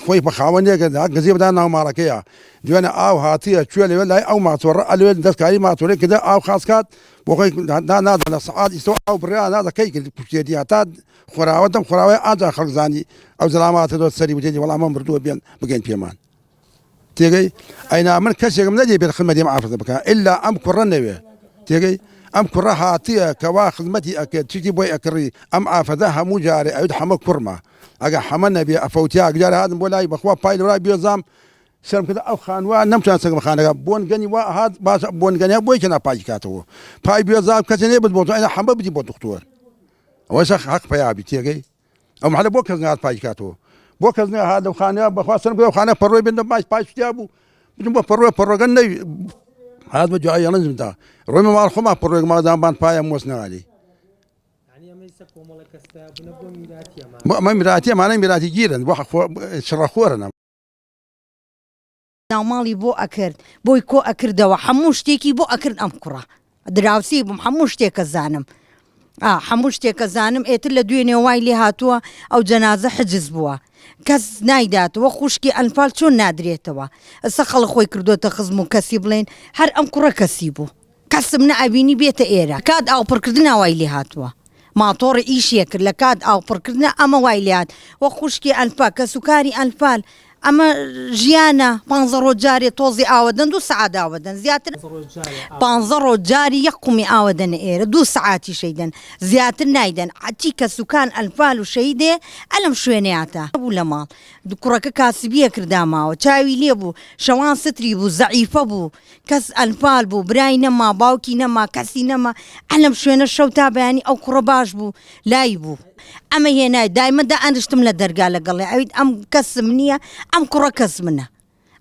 خۆی بە خاوەنێکە گزی بدا ناو ماڵەکەیە دوێنێ ئاو هاتیە کوێ لەوێ لای ئەو ماتۆڕە ئەلوێ دەستکاری ماتۆرەی کردە ئاو خاس کات بۆ خۆی نادا لە سەعات ئیستۆ ئاو بڕیا نادا کەی کرد کوشتێتی هەتا خۆراوە دەم خۆراوەی ئاجا خەڵک زانی ئەو زەلاماتە دۆ سەری وتێتی وەڵام ئەمە مردووە بێن بگەین پێمان تێگەی ئەینا من کەسێکم نەدی بێت خزمەتی ئەم ئافرەتە بکە ئللا ئەم کوڕە نەوێ تێگەی ئەم کوڕە هاتیە کەوا خزمەتی ئەکرد چیتی بۆی ئەکڕی ئەم ئافرەتە هەموو جارێ ئەوت حەمە کوڕمە ئەگە حەمە نەبێ ئەفەوتیا جارێ هاتم بۆ لای بەخوا پای لەورا بێزام سەرم کردە ئەو خانووە نەمتوان سەگم خانەکە بۆن گەنی وا هات باش بۆن گەنیا بۆی کە ناپاکی کاتەوە پای بێزام کەسێ نەبێت بۆ ئەینا حەمە بدی بۆ دکتۆر ئەوەشە حەق پیا بی تێگەی ئەو محلە بۆ کەس نات پاکی کاتەوە بۆ کەس نەهات لەو خانە بەخوا سەرم کردە ئەو خانە پەڕۆی بن باش پاش تیا بوو بچم بۆ پەڕۆ پەڕۆگە نەی هات بە دوای یەڵنجم دا ڕۆیمە ماڵ خۆمان پەڕۆیەک ماڵدان بان پایە مۆس نالی بۆ ئەمە میراتی ئەمانە میراتی گیرن بۆ چڕەخۆرن. ناوماڵی بۆ ئەکرد بۆی کۆ ئەکردەوە حەموو شتێکی بۆ ئەکرد ئەم کوڕە دراوسی بووم حەموو شتێکە زانم ئا حەموو شتێکە زانم ئێتر لە دوێنێ وای لێ هاتووە ئەو جەنازە حجز بووە کەس نایداتەوە خوشکی ئەنفال چۆن نادرێتەوە ئەسە خەڵک خۆی کردوتە خزم و کەسی بڵێن هەر ئەم کوڕە کەسی بوو کەسم نەئەبینی بێتە ئێرە کات ئاو پڕکردنا وای لێ هاتووە ماتۆڕی ئیشی ئەکرد لە کات ئاو پڕکردنا ئەمە وای لێ هات وە خوشکی ئەنفا کەسوکاری ئەنفال ئەمە ژیانە پانزە ڕۆژ جارێ تۆزی ئاوەدەن دوو سەعات ئاوەدەن زیاتر پانزە ڕۆژ جاری یەک قومی ئاوەدەنە ئێرە دوو سەعاتیش ئەیدەن زیاتر نایدەن عەچی کەسوکان ئەنفال و شەهیدێ ئەلەم شوێنەیاتە بوو لە ماڵ کوڕەکە کاسبیە کردا ماوە چاوی لێ بوو شەوان ستری بوو زەعیفە بوو کەس ئەنفال بوو برای نەما باوکی نەما کەسی نەما ئەلەم شوێنە شەو تا بەیانی ئەو کوڕە باش بوو لای بوو ئەمە هێنای دایمە دائەنیشتم لە دەرگا لەگەڵێ ئەویت ئەم کەسم نییە ئەم کوڕە کەس منە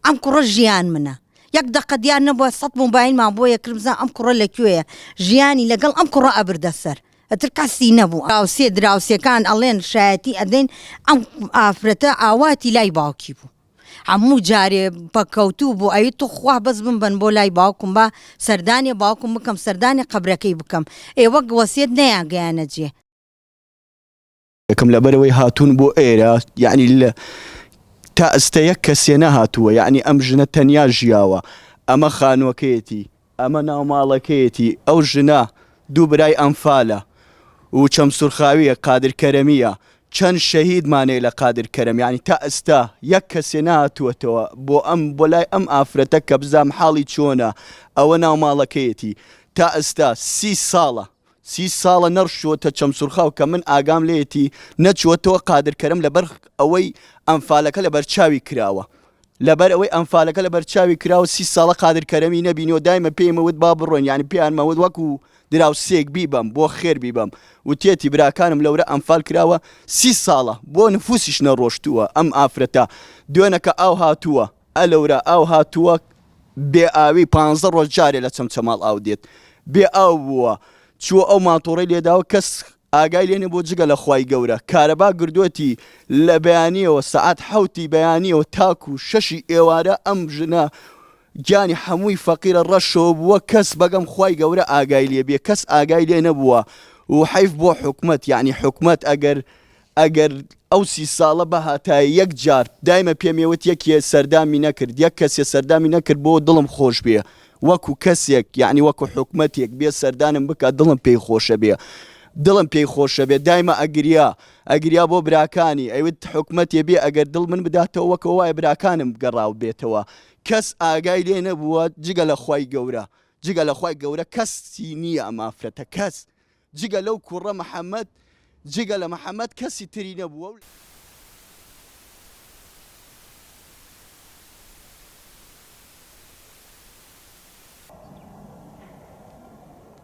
ئەم کوڕە ژیان منە یەک دەقە دیار نەبووە سەد مۆبایلمان بۆ یەکرم بزانم ئەم کوڕە لە کوێیە ژیانی لەگەڵ ئەم کوڕە ئەبردە سەر ئەتر کەسی نەبوو دراوسێ دراوسێکان ئەڵێن شایەتی ئەدەین ئەم ئافرەتە ئاواتی لای باوکی بوو هەموو جارێ پەککەوتوو بوو ئەوی توخوا بەس بمبەن بۆ لای باوکم با سەردانێ باوکم بکەم سەردانی قەبرەکەی بکەم ئێ وەک وەسیەت نەیانگەیانە جێ. یەکەم لەبەرئەوەی هاتوون بۆ ئێرە یەعنی لە تا ئستە یەک کەسێ نەهاتووە یەعنی ئەم ژنە تەنیا ژیاوە ئەمە خانووەکەیەتی ئەمە ناوماڵەکەیەتی ئەو ژنە دوو برای ئەنفالە و چەمسورخاویە قادر کەرەمیە چەند شەهیدمان هەیە لە قادر کەرەم یانی تا ئستا یەک کەسێ نەهاتووەتەوە بۆ ئەم بۆ لای ئەم ئافرەتە کە بزام حاڵی چۆنە ئەوە ناوماڵەکەیەتی تا ئستا سی ساڵە سی ساڵە نەڕشتووەتە چەمسورخاو کە من ئاگام لێیەتی نەچووەتەوە قادر کەرەم لەبەر ئەوەی ئەنفالەکە لەبەرچاوی کراوە لەبەر ئەوەی ئەنفالەکە لەبەرچاوی کراوە سی ساڵە قادر کەرەمی نەبینیوە دایمە پێیمە وت با بڕۆین یانی پێیانمە وت وەکو دراوسێک بیبەم بۆ خێر بیبەم وتێتی براکانم لەورە ئەنفال کراوە سی ساڵە بۆ نفوسیش نەڕۆشتووە ئەم ئافرەتە دوێنەکە ئاو هاتووە ئەلەورە ئاو هاتووە بێ ئاوی پانزە ڕۆژ جارێ لە چەمچەماڵ ئاو دێت بێ ئاو بووە چووە ئەو ماتۆڕەی لێداوە کەس ئاگای لێ نەبووە جگە لە خوای گەورە کارەبا گردووەتی لە بەیانیەوە سەعات حەوتی بەیانیەوە تاکو شەشی ئێوارە ئەم ژنە گیانی حەمووی فەقیرە ڕەشەوە بووە کەس بەگەم خوای گەورە ئاگای لێ بێ کەس ئاگای لێ نەبووە و حەیف بۆ حکومەت یعنی حکومەت ئەگەر ئەگەر ئەو سی ساڵە بهاتایە یەک جار دایمە پێمێ وت یەکێ سەردامی نەکرد یەک کەسێ سەردامی نەکرد بۆ دڵم خۆش بێ وەکو کەسێک یانی وەکو حکومەتێک بێ سەردانم بکا دڵم پێی خۆشە بێ دڵم پێی خۆشە بێ دایمە ئەگریا ئەگریا بۆ براکانی ئەیوت حکومەتێ بێ ئەگەر دڵ من بداتەوە وەکەوە وایە براکانم گەڕاو بێتەوە کەس ئاگای لێ نەبووە جگە لە خوای گەورە جگە لە خوای گەورە کەسی نییە ئەم ئافرەتە کەس جگە لەو کوڕە محمد جگە لە محمد کەسی تری نەبووە و.